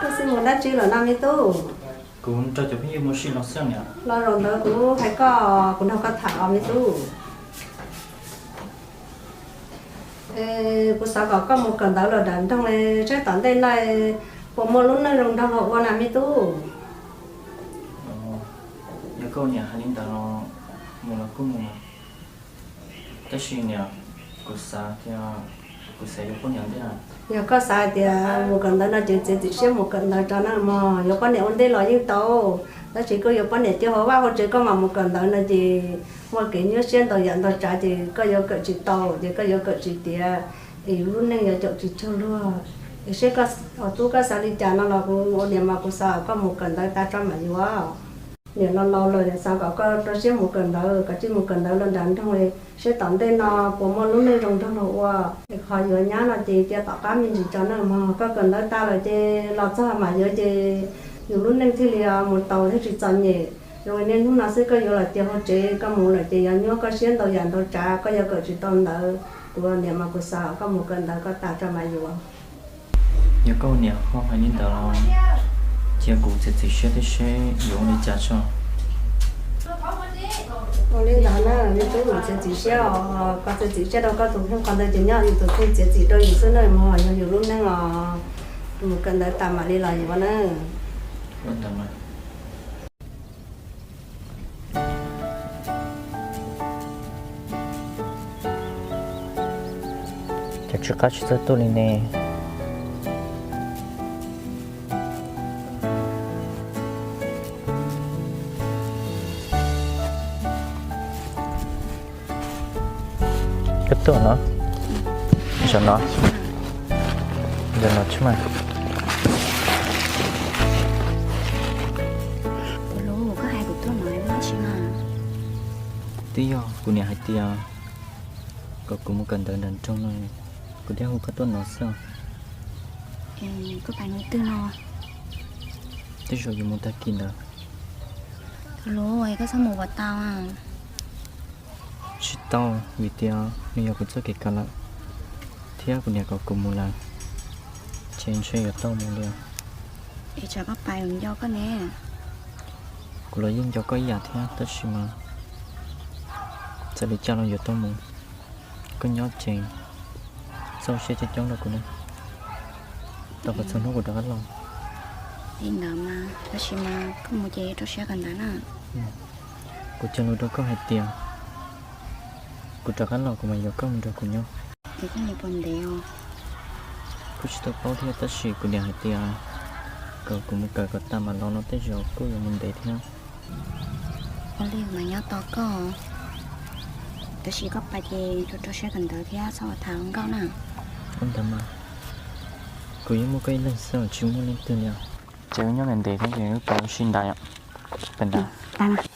Koj xub mus dab tsi lawm no me tub? Kuv nrog cov phooj ywg mus ua si los xwb niam. Los zaum ntawd kuv hais koj, kuv nrog koj tham os me tub. Kuv xav kom koj mus kawm ntawv los nram nroog saib tom ntej no puas muaj lub neej zoo nrog luag ua na me tub. Yog koj niam hais li ntawd los mus los kuj mus. Tab sis niam, kuv xav tias kuv xav yuav poj niam ntej. Yog koj xav hais tias mus kawm ntawv no ces txiav txim siab mus kawm ntawv tso na mog. Yuav poj niam ua ntej los yeej tau, tab sis koj yuav poj niam cia hauv vaj hauv tsev koj mam mus kawm ntawv no ces muaj kev nyuaj siab ntau yam ntau tsav ces koj yuav kawm tsis tau ces koj yuav kawm tsis tiav, es yus lub neej yuav caum tsis cuag luag. Es seb koj, tub koj xav li cas no los kuv ua niam mas kuv xav kom koj mus kawm ntawv tas tso mam yuav. Niam los laus lawm, niam xav kom koj rau siab mus kawm ntawv, koj cia li mus kawm ntawv los nram nroog saib tom ntej no puas muaj lub neej zoo nrog luag ua. Es qhov yuav nyab no ces cia tom qab me ntsis tso na mog. Koj kawm ntawv tas lawm ces los txog mam yuav ces yus lub neej thiaj li mus tau thiab tsis txom nyem. Zoo li niaj hnub no xwb koj yuav los cia hauv tsev, koj mus lawm ces yuav nyuaj koj siab ntau yam ntau tsav, koj yuav kawm tsis tau ntawv. Kuv niam mas kuv xav koj mus kawm ntawv koj tas tso mam yuav. Yog koj niam ho hais li ntawd los cia kuv txiav txim siab thiab seb yuav ua li cas tso. Ua li ntawd na me tub, txiav txim siab os, koj txiav txim siab rau koj tus kheej, qhov ntawd ces nyob yus tus kheej txiav txim rau yus xwb na mog. Yog yus lub neej os, mus kawm ntawv tas mam li los yuav na. Cas tsw qab tsis txawj tuaj li ne? Koj tuaj no, zaum no, zaum no tsis mas. Kuv lub, koj hais kuv tuaj no ua dab tsi na? Twb yog kuv niam hais tias kom kuv mus kawm ntawv nram nroog no, kuv thiaj hu koj tuaj no xwb. Koj pais hnub twg no? Tej zaum yuav mus tag kis ntawd. Kuv lub, koj txhob mus puas tau? Tsis tau, vim tias nws yog kuv txoj kev kawm lawm, thiab kuv niam kom kuv mus lawm, ces ntshe yuav tau mus li. Es tsam koj pais kuv nco koj ne. Kuv los yeej nco koj ib yam thiab, tab sis mas txawm li cas los yuav tau mus. Koj nyob ces txaus siab coob coob rau kuv na, tos kom txog hnub kuv rov qab los. Li ntawd mas, tab sis mas koj mus ces rau siab kawm ntawv na. Kuv cog lus rau koj hais tias kuv rov qab los kuv mam yuav koj mus nrog kuv nyob. Es koj mus puas ntev os? Kuj tsis tau paub thiab, tab sis kuv niam hais tias kom kuv mus kawm kom tas mam los no, tej zaum kuj yuav mus ntev thiab. Ua li mas nyob tos koj, tab sis koj pais ces rau rau siab kawm ntawv thiab txhob tham hluas nkauj na. Ua ntawd mas, kuv yeej muaj koj ib leeg xwb, tsis muaj leej twg li. Ces wb nyob ntev ntev thiab ces wb pais ua si ntawd, pais ntawd.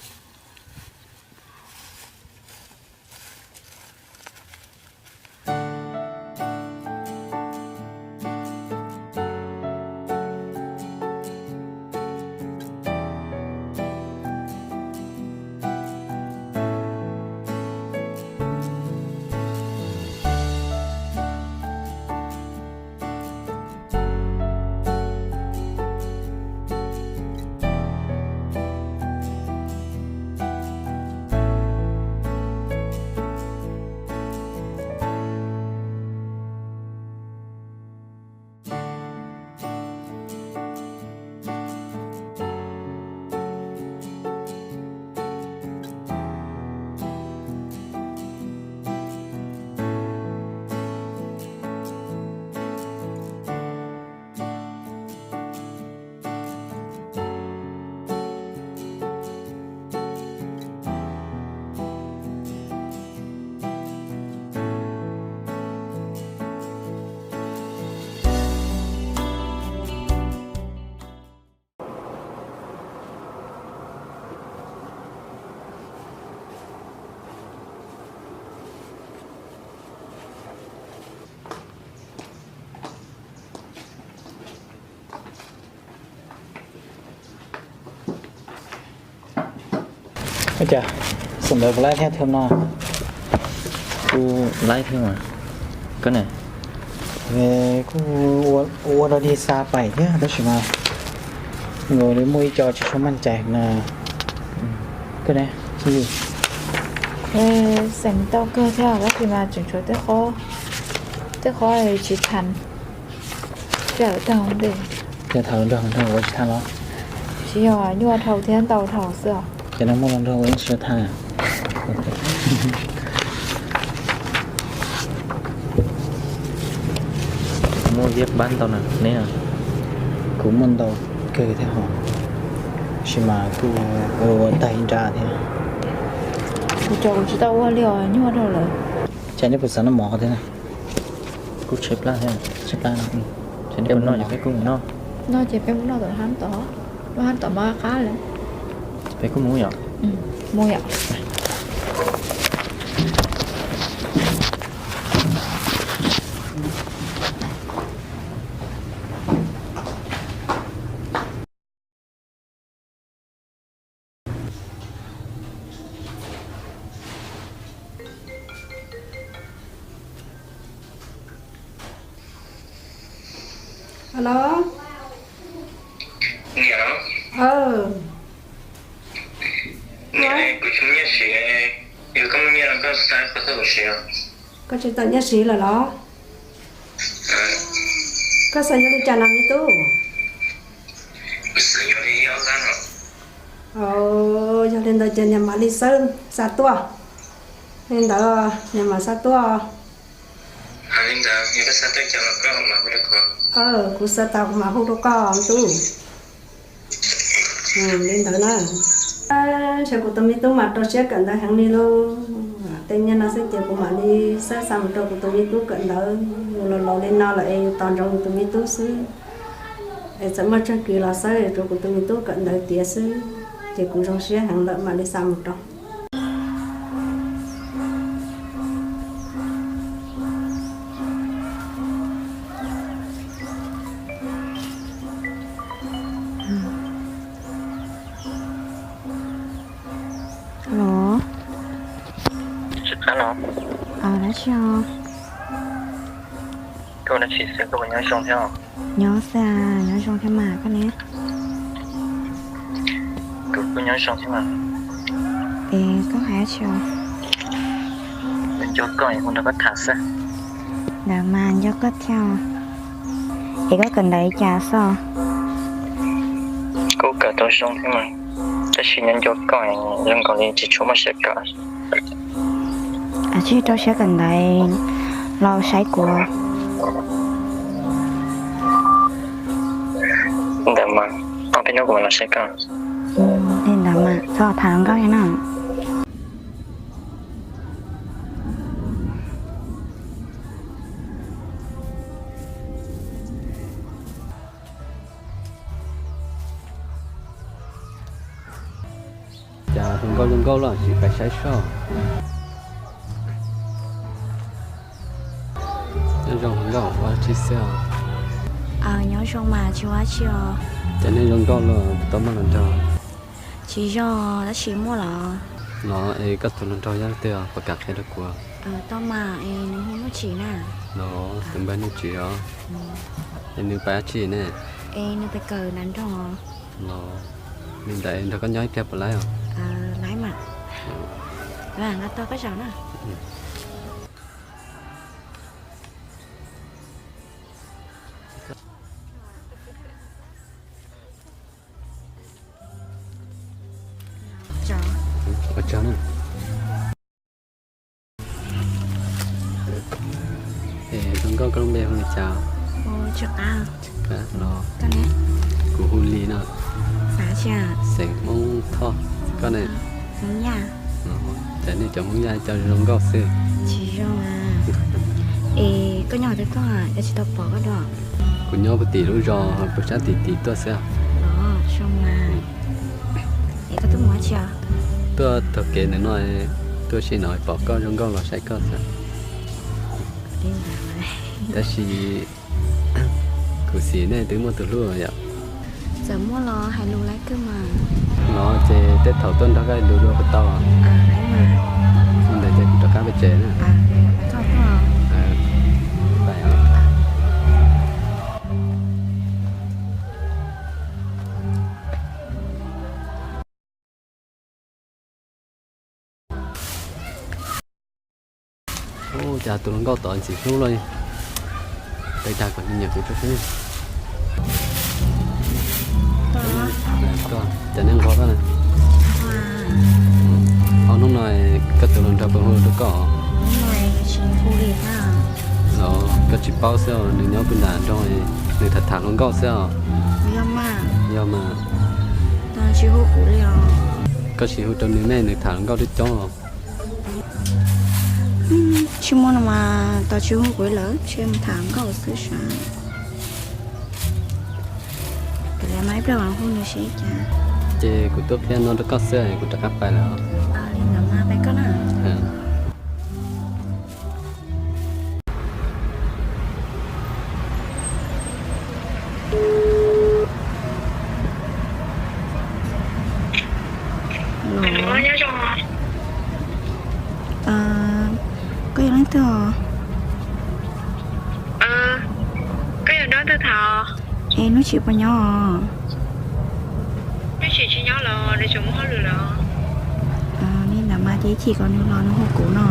Ua cas xom ntawv puas laib thiab thawj no? Kuj laib thiab mas. Koj ne? Kuj ua Ua rau dig xa pais thiab tab sis mas nkaus li muaj ib co tsis tshua meej cai na. Koj ne, Txhiaj Yus? Xeem tau kawg thiab tab sis mas tseem tshuav tej qhov tsis thav. Tej thaum nrog nrog ua tsis thav los? Tsis yog, nyuaj dhau thiab ntau dhau xwb os. Ces no muaj los nrog ua ib tsis thav. Muab viab pab ntau na neb? Kuv muaj ntau kawg thiab hos, tab sis mas kuj ua tag ib nrab thiab. Kuv cov kuv tsis tau ua li os, nyuaj dhau lawm. Cas neb puas xav noj mov thiab na? Kuj tshaib plab thiab. Tshaib plab no. Ces neb puas noj, ces peb kuj mus noj. Noj ces peb mus noj tom hab tod, lub hab tom mas qab lawm. Peb kuj mus yom? Mus yom. Alo. Niam. Niam, kuv tsis muaj nyiaj siv, yog koj muaj nyiaj no koj xa koj txhob siv. Koj tsis tau nyiaj siv lawm los? Koj xav yuav li cas na me tub? Yog li ntawd ces niam mam li xa tuaj. Li ntawd niam mam xa tuaj. Kuv xa tau kuv mam hu rau koj tub. Li ntawd na. Ntshe kuv tus me tub mas rau siab kawm ntawv heev li lauj. Tej nyiaj no xwb ces kuv mam li xa xa mus rau kuv tus me tub kawm ntawv. Yus los laus li no lawm es yus tos ntsoov yus tus me tub xwb. Es txawm muaj tsawg kis los xawb rau kuv tus me tub kawm ntawv tiav xwb, ces kuv zoo siab heev lawm mam li xa mus rau. Alo. Dab tsi os? Koj dab tsi xwb, koj puas nyob zoo thiab os? Nyob xwb, nyob zoo thiab mas, koj ne? Kuv kuj nyob zoo thiab mas. Es koj hais dab tsi os? Nco koj es kuv nrog koj tham xwb. Ntawd mas nco koj thiab. Es koj kawm ntawv li cas xwb? Kuj kawm tau zoo thiab mas, tab sis nco nco koj, zoo nkaus li tsis tshua muaj siab kawm. Tsis rau siab kawm ntawv los saib kuv. Ntawd mas, ob peb hnub kuv mam los saib koj. Li ntawd mas txhob tham hluas nkauj li no. Cas hluas nkauj zoo nkauj los tsis pais saib soj. Nyob zoo hluas nkauj, ua tsi xwb os? Nyob zoo mas tsis ua tsi os. Cas nej zoo nkauj los tsis tau muaj hluas nraug? Tsis zoo, tab sis muaj los. Los es koj tus hluas nraug yog leej twg os, puas kam qhia rau kuv? Tau mas, es nws hu Nuj Tsim na. Los tus npawg Nuj Tsim os. Es nws pais dab tsi ne? Es nws pais kawm nram nroog. Los li ntawd nrog koj nyob ib pliag puas laib os? Laib mas. Nqa tau koj zaum na. Ua tsaug na. Es hluas nkauj, koj lub npe hu li cas? Tsis qab los. Kuv hu Lis no. Xeem Hmoob Thoj. Koj ne? Cas nej cov Hmoob Yaj cov zoo nkauj xwb. Es koj nyob twg tuaj, cas tsis tau pom koj dua? Kuv nyob puag tim lub zos puag sab tim tim tuaj xwb. Zoo mas. Es koj tuaj mus dab tsi? Tuaj taug kev ntawm no, tuaj sim no pom koj zoo nkauj los saib koj xwb. Tab sis kuv xav nej twb muaj tus hlub yom. Txawm muaj los hais lus laib kawg mas. Los ces tej thaum tuaj nrog koj lus dua puas tau? Ntawd ces kuv rov qab pem tsev na. Bye. Cas tus hluas nkauj tod ntxim hlub luaj li. Peb dag kom nws nyiam kuv tso xwb. Koj, cas nej nquag tau na? Ob hnub no koj tus hluas nraug puas hu rau koj? Los koj tsis paub xwb, nws nyob puag nram nroog, nws tham tham hluas nkauj xwb os. Yog mas. Koj tsis hu rau nws ne, nws tham hluas nkauj coob coob os. Tsis muaj no mas tos tsis hu kuv lawm, tsis mus tham nkauj xwb sav. Ces kuv tuaj qhia no rau koj xwb, kuv rov qab pais lawm. Koj yog leej twg os? Es Nuj Tsim puas nyob os? Li ntawd mas ces ib chim kom nws los nws hu kuv no.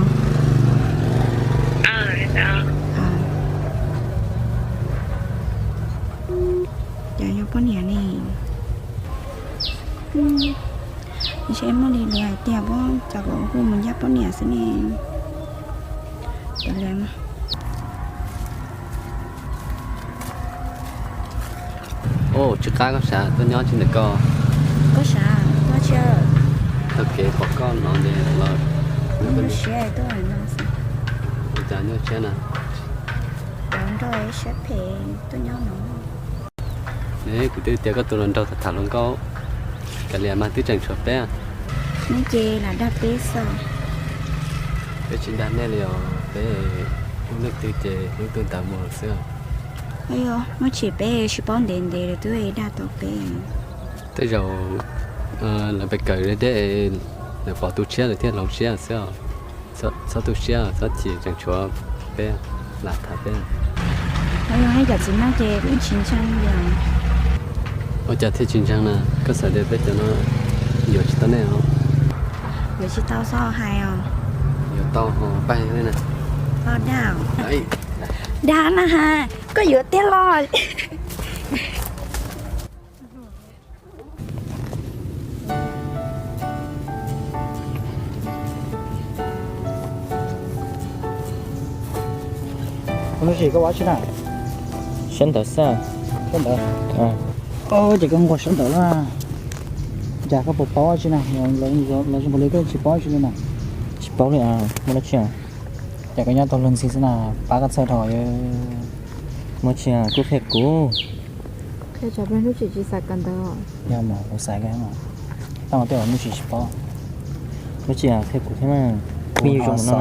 Ces yog poj niam ne. Ntshe muaj li lawv hais tias pab cov kom hu mus ncaj poj niam xwb ne. Cov li. Ub, tsw qab koj sav, tuaj nyob tsis ntawm koj. Koj sav, koj tsis taug kev pom koj no ces los. Nyuaj siab tuaj no xwb. Ua cas nyuaj siab na? Cov nrog siab phem tuaj nyob no. Ne, kuv twb tias koj tus hluas nraug tham tham hluas nkauj, kav liam mas twb tseem tshuav peb. Neb ces lam dag peb xwb. Peb tsis dag nej li os, peb hlub leej twg ces hlub tus ntawd mus xwb. Muaj tsis peb tsis paub ntev ntev lawm twb dag tau peb. Tej zaum lawv pes kawm deb deb, lawv pom tu siab lawv thiaj hloov siab xwb os. Txhob tu siab, txhob chim, tseem tshuav peb, lam tham peb. Yog ib cov txiv neej ces kuv tsis ntseeg li os. Ua cas thiaj tsis ntseeg na? Koj xav tias peb cov no yuav tsis tau nej os? Yuav tsis tau xwb hais os. Yuav tau ho pab li na. Dag na has, koj yuav tiag los? Hnub sim koj ua tsi na? Sab ntawd xwb. Sab ntawd. Ces koj nquag sab ntawd na. Cas koj puas paub tsi na? Los zoo nkaus li koj tsis paub tsi li na. Tsis paub li, muaj dab tsi? Ces koj nyob tau luag ntxhi xwb na, pab koj txhawj dhau. Muaj tsi kuj qhia kuv. Yog mas kuv xav, tab mas tej zaum Nuj Tsim tsis paub. Nuj Tsim qhia kuv thiab na. Kuv zoo no,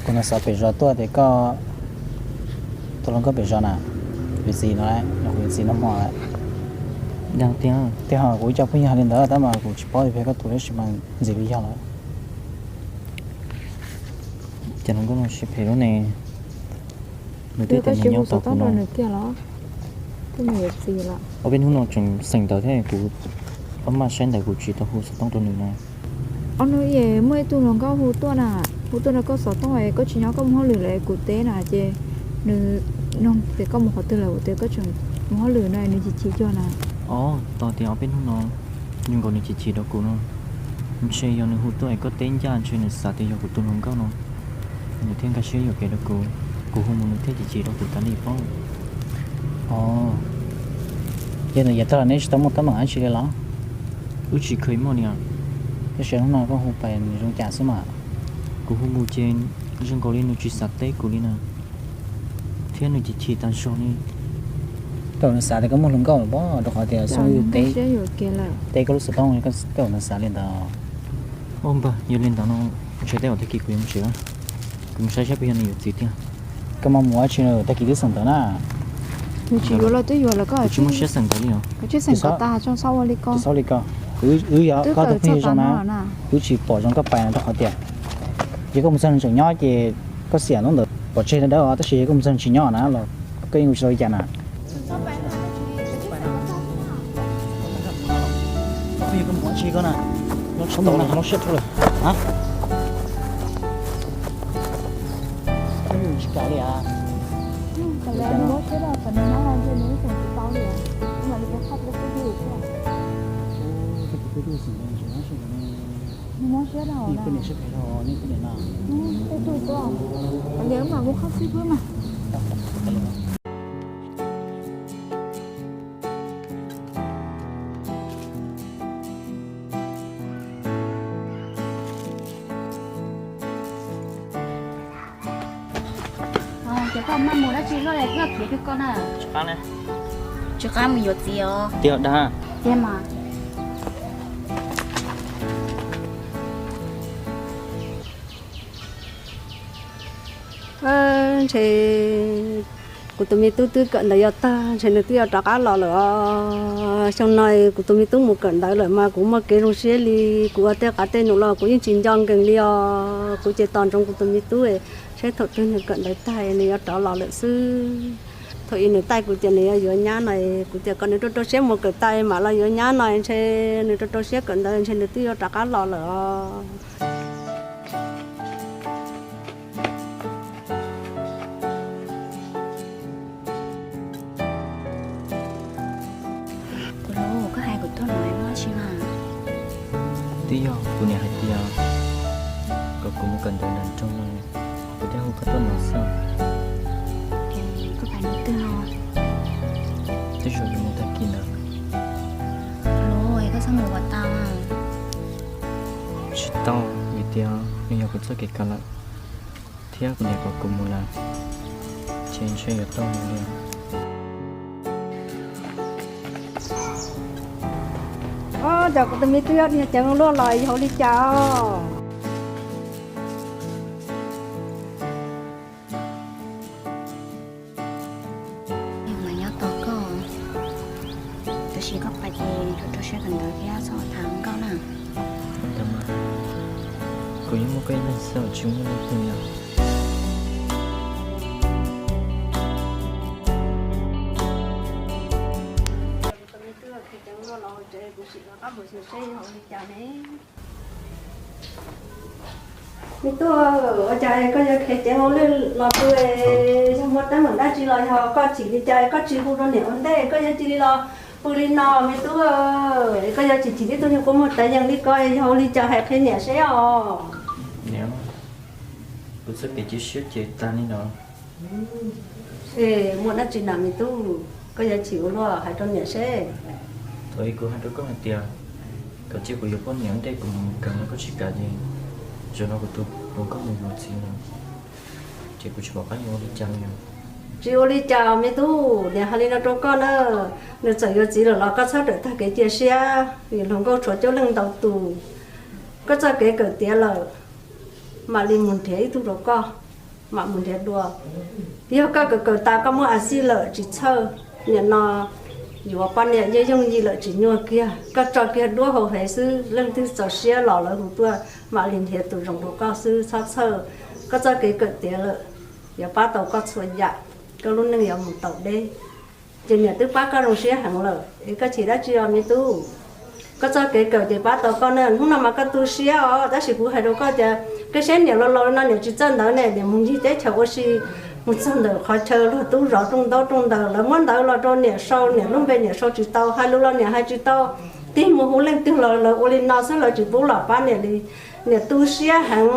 kuv no xov pem zos tuaj tias koj tus hluas nkauj pem zos na, yawm txiv no, kuv yawm txiv noj hmo lawm. Tiag tiag. Tiag hos, kuv ib co phooj ywg hais li ntawd tab mas kuv tsis paub tias peb koj tus dab tsi mas ntxim li yog lawm. Ces hluas nkauj no siab phem lub ne. Nws twb tias nws nyob tau kuv no. Ob peb hnub no tseem xeem ntawv thiab, kuv ob maj saib ntawv kuv tsis tau hu xov tooj rau nws na. Ob hnub muaj ib tug hluas nkauj hu tuaj na, hu tuaj rau koj xov tooj es koj tsis nyob koj mus hauj lwm lawm kuv teb na, ces nws nug tias koj mus qhov twg lawm, kuv tias koj tseem mus hauj lwm no, nws chim chim cuag na. Os, tos tias ob peb hnub no zoo nkaus nws chim chim rau kuv no. Ntshe yog nws hu tuaj es koj teb ncaj, ntshe nws xav tias yog kuv tus hluas nkauj no, nws thiaj nkag siab yuam kev rau kuv. Kuv hu mus nws thiaj chim chim rau kuv tas li pob. Os, yog nws yav tag los neb tsis tau muaj teeb meem dab tsi li los? Wb tsis kheev muaj li os. Tab sis hnub no koj hu pais nws zoo cas xwb mas. Kuv hu mus ces zoo nkaus li nws tsis xav teb kuv li na, thiab nws chim chim tas zog li. Tej zaum nws xav tias koj muaj hluas nkauj lawm pob, rau qhov tias xyov yus teb, teb koj lub xov tooj, tej zaum nws xav li ntawd. Ua npawg, yog li ntawd no ntshe tej zaum tag kis kuv yuav mus tsev lawm. Kuv mus saib saib puas yog nws yuav txiv tiag. Koj mas mus ua tsi, tag kis twb xeem ntawv na. Nws tsis yuav los twb yuav lawm, koj tsis muaj siab xeem ntawv li os. Koj tsis xeem kom tag, tsis xaub ua li ko. Wb yog koj tus phooj ywg zoo na, wb tsis pom zoo koj pais no rau qhov tias yog koj mus txog nws tseem nyob ces koj xiam ntawv pov tseg dawb os, tab sis yog koj mus txog nws tsis nyob na los koj yeej ua tsis tau li cas na. Tau li as. Tam li nws mob siab rau, tam nws mob no ntshe nws ib xeem tsis tau li. Ua li peb qhaj peb xib hwb thiab. Ua, tus tub tuaj xeem no tseem mob siab ne. Nws mob siab rau nej poj niam siab phem rau nej poj niam no. Tej tug tuaj, tam li wb mam mus qhaj xib hwb mas. Ces koj maj mus dab tsi luaj, koj khiav cuag koj na. Tsis qab mus yuav txiv os. Tiag dag. Tiag mas. Ntshe kuv tus me tub twb kawm ntawv yuav tag, ntshe nws twb yuav rov qab los lawm os. Xyoo no kuv tus me tub mus kawm ntawv lawm mas kuv muaj kev zoo siab li. Kuv ua tej qav tej num los kuv yeej tsis nco nkees li os. Kuv ces tos ntsoov kuv tus me tub, saib thaum twg nws kawm ntawv tag nws yuav rov los lawm xwb. Thaum ub nws taij kuv tias nws yuav yuav nyab no, kuv tias kom nws rau rau siab mus kawm tas mam los yuav nyab no, ntshe nws rau rau siab kawm ntawv ntshe nws twb yuav rov qab los lawm os. Kuv lus, koj hais kuv tuaj no mob tsi mas? Twb yog kuv niam hais tias kom kuv mus kawm ntawv nram nroog no, kuv thiaj hu koj tuaj no xwb. Koj pais mus twg no? Tej zaum yuav mus tag kis ntawd. Lus, koj txhob mus kom tau. Tsis tau, vim tias nws yog kuv txoj kev kawm lawm, thiab kuv niam kom kuv mus lawm, ces ntshe yuav tau mus li. Os, cas kuv tus me tub yuav ceev luaj los yog ua li cas os? Mas nyob tos koj, tab sis koj pais ces rau rau siab kawm ntawv thiab txhob tham nkauj na. Ntawd mas, kuv yeej muaj koj ib leeg xwb, tsis muaj leej twg li os. Me tub, ua cas koj yuav khiav ceev ua luaj los pw, yog muaj teeb meem dab tsi los yog koj chim li cas koj tsis hu rau niam ua ntej, koj yuav cia li los pw li no me tub. Koj yuav tsis chim tib tug nyuag kua muag tawv yees li ko, yog ua li cas hais qhia niam seb os. Niam, kuv txoj kev cia siab ces tas li no. Es muaj dab tsi na me tub, koj yuav chim ua luaj hais rau niam seb. Thaum ub kuv hais rau koj hais tias kom cia kuv yuav poj niam ua ntej kuv mus kawm no koj tsis kam ces, zaum no kuv tus hluas nkauj mus yuav txiv no ces kuv tsis pom qab yuav ua li cas li. Tsis ua li cas me tub, niam hais li no rau koj na, nws txawm yuav txiv lawm los koj txhob rawm tag kev cia siab, vim hluas nkauj tshuav coob leej ntau tus. Koj txoj kev kawm tiav lawm, mam li mus nrhiav ib tug rau koj, mam mus nrhiav dua. Yog koj kawm kawm tas koj muaj a xij lawm tsis txhawj, nim no yuav poj niam yeej yooj yim lawm tsis nyuaj kiag, koj tso kiag duab hauv fev xwb, leej twg txaus siab los lawv hu tuaj mam li nrhiav tus zoo rau koj xwb, txhob txhawj. Koj txoj kev kawm tiav lawm, yuav pab tau koj txhua yam, koj lub neej yuav mus tau deb. Ces niam twb pab koj zoo siab heev lawm es koj chim dab tsi os me tub? Koj txoj kev kawm ces pab tau koj na, hnub no mas koj tu siab os, tab sis kuv hais rau koj tias koj saib niam laus laus no niam tsis txawj ntawv ne, niam mus ncig teb chaws ua si, mus txog ntawm qhov chaw luag tub zov rooj ntaub rooj ntawd, lawv muab ntawv los rau niam sau, niam lub npe niam sau tsis tau, hais lus los niam hais tsis tau, tig mus hu leej twg los lawv ua li no xwb, lawv tsis pub los pab niam li. Niam tu siab heev,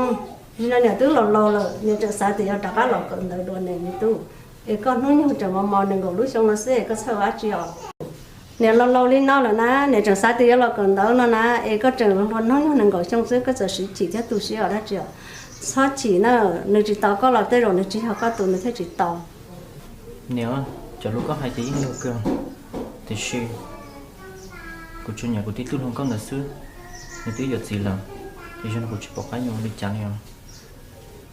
nim no niam twb laus laus lawm, niam tseem xav tias yuav rov qab los kawm ntawv dua ne me tub. Es koj hnub nyoog tseem mos mos nees nkaum lub xyoo no xwb es koj txhawj dab tsi os? Niam laus laus li no lawm na, niam tseem xav tias yuav los kawm ntawv no na, es koj tseem hluas hnub nyoog nees nkaum xyoo xwb koj txawm siv chim thiab tu siab os dab tsi os? Txhob chim na, nws tsis tos koj los tej zaum nws tsis yog koj tus nws thiaj tsis tos. Niam, cov lus koj hais ces yeej yog kawg, tiam sis kuv tsuas nyiam kuv tib tug hluas nkauj ntawd xwb, nws twb yuav txiv lawm, ces zaum no kuv tsis pom qab yuav ua li cas li os.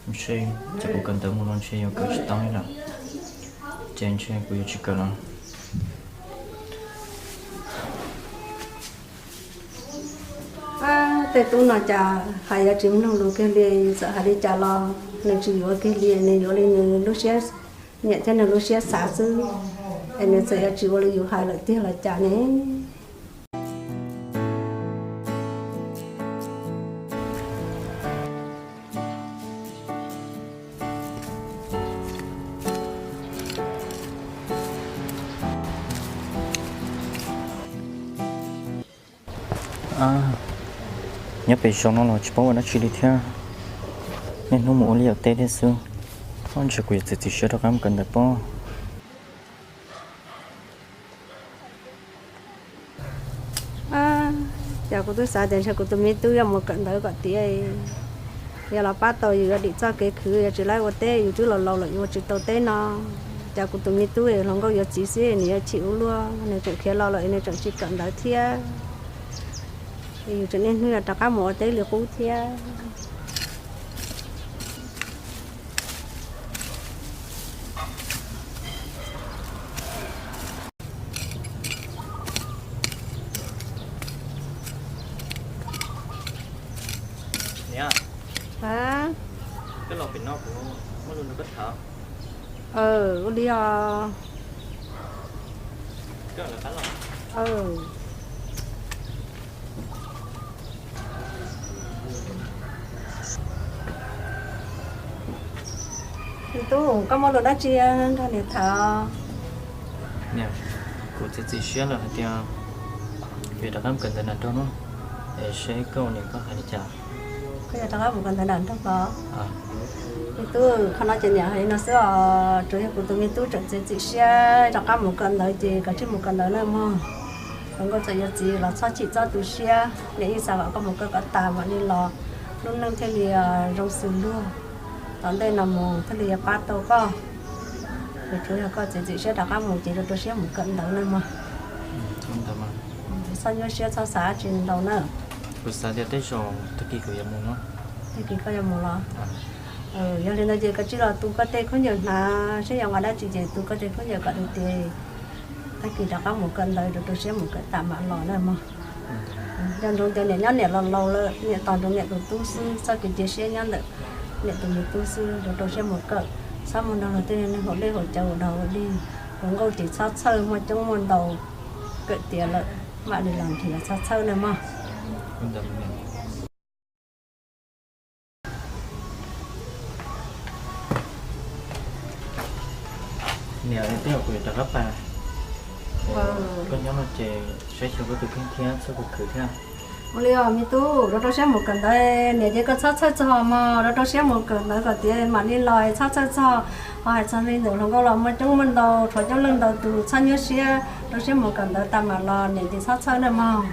Ntshe ces kuv kawm ntawv mus los ntshe yuav kawm tsis tau li lawm, ces ntshe kuv yuav tsis kawm lawm. Tej tub no cas hais yuav tsis mloog lus kiag li, txawm hais li cas los nws tsis yuav kiag li, nws yuav li nws lub siab nyiam thiab nws lub siab xav xwb, es nws txawm yuav tsis ua li yus hais lawm tiag los cas ne? Nyob pem zos no los tsis paub ua dab tsi li thiab. Niaj hnub mus ua liaj ua teb thiab xwb. Ntshe kuv yuav txiav txim siab rov qab mus kawm ntawv pob. Cas kuv twb xav tias ntshe kuv tus me tub yuav mus kawm ntawv kom tiav, yog los pab tau yus yuav dim txoj kev khwv, yuav tsis laib ua teb, yus twb laus laus lawm yuav ua tsis tau teb no. Cas kuv tus me tub hluas nkauj yuav txiv xwb nws yuav chim ua luaj, nws tseem khiav los lawm nws tseem tsis kawm ntawv thiab. Yus tseem niaj hnub yuav rov qab mus ua teb li qub thiab. Niam, koj los pem no kuv muaj lus nrog koj tham. Ua li os. Me tub, koj muaj lus dab tsi nrog niam tham? Niam, kuv txiav txim siab lawm hais tias kuv yuav rov qab mus kawm ntawv nram nroog no, es seb koj ua niam koj hais li cas. Koj yuav rov qab mus kawm ntawv nram nroog los? Me tub, qhov no ces niam hais li no xwb os, tsuas yog kuv tus me tub tseem txiav txim siab rov qab mus kawm ntawv ces koj cia li mus kawm ntawv nawb mog. Hluas nkauj txawm yuav txiv los txhob chim txhob tu siab, niam yeej xav kom koj mus kawm kom tas mam li los, lub neej thiaj li zoo xws luag, tom ntej no mus thiaj li yuav pab tau koj. Ces tsuas yog koj txiav txim siab rov qab mus ces rau rau siab mus kawm ntawv nawb mog. Txhob nyuaj siab txhob xav dab tsi ntau na. Kuv xav tias tej zaum tag kis kuv yuav mus no. Tag kis koj yuav mus los? Yog li ntawd ces koj cia li los tu koj tej khaub ncaws hnav seb yuav nqa dab tsi ces tu koj tej khaub ncaws kom tiav tiav, tag kis rov qab mus kawm ntawv rau rau siab mus kawm tas mam los nawb mog. Nco ntsoov tias niam nyob niam los laus lawm, niam tos ntsoov niam tus tub xwb, txhob kev cia siab nyob ntawm niam tus me tub xwb, rau rau siab mus kawm, txhob mus nrog luag tej neeg haus dej haus cawv ua dog ua dig. Hluas nkauj ces txhob txhawj, muaj coob muaj ntau, kawm tiav lawm mam li los nrhiav, txhob txhawj nawb mog. Niam, tej zaum kuv yuav rov qab pais, koj nyob no ces saib xyuas koj tus kheej thiab txhob khwv khwv thiab. Ua li os me tub, rau rau siab mus kawm ntawv, niam ces koj txhob txhawj txog mog, rau rau siab mus kawm ntawv kom tiav mam li los, txhob txhawj txog. Ho hais txog li ntawm hluas nkauj los muaj coob muaj ntau, tshuav coob leej ntau tus, txhob nyuaj siab, rau siab mus kawm ntawv tas mam los, niam ces txhob txhawj nawb mog.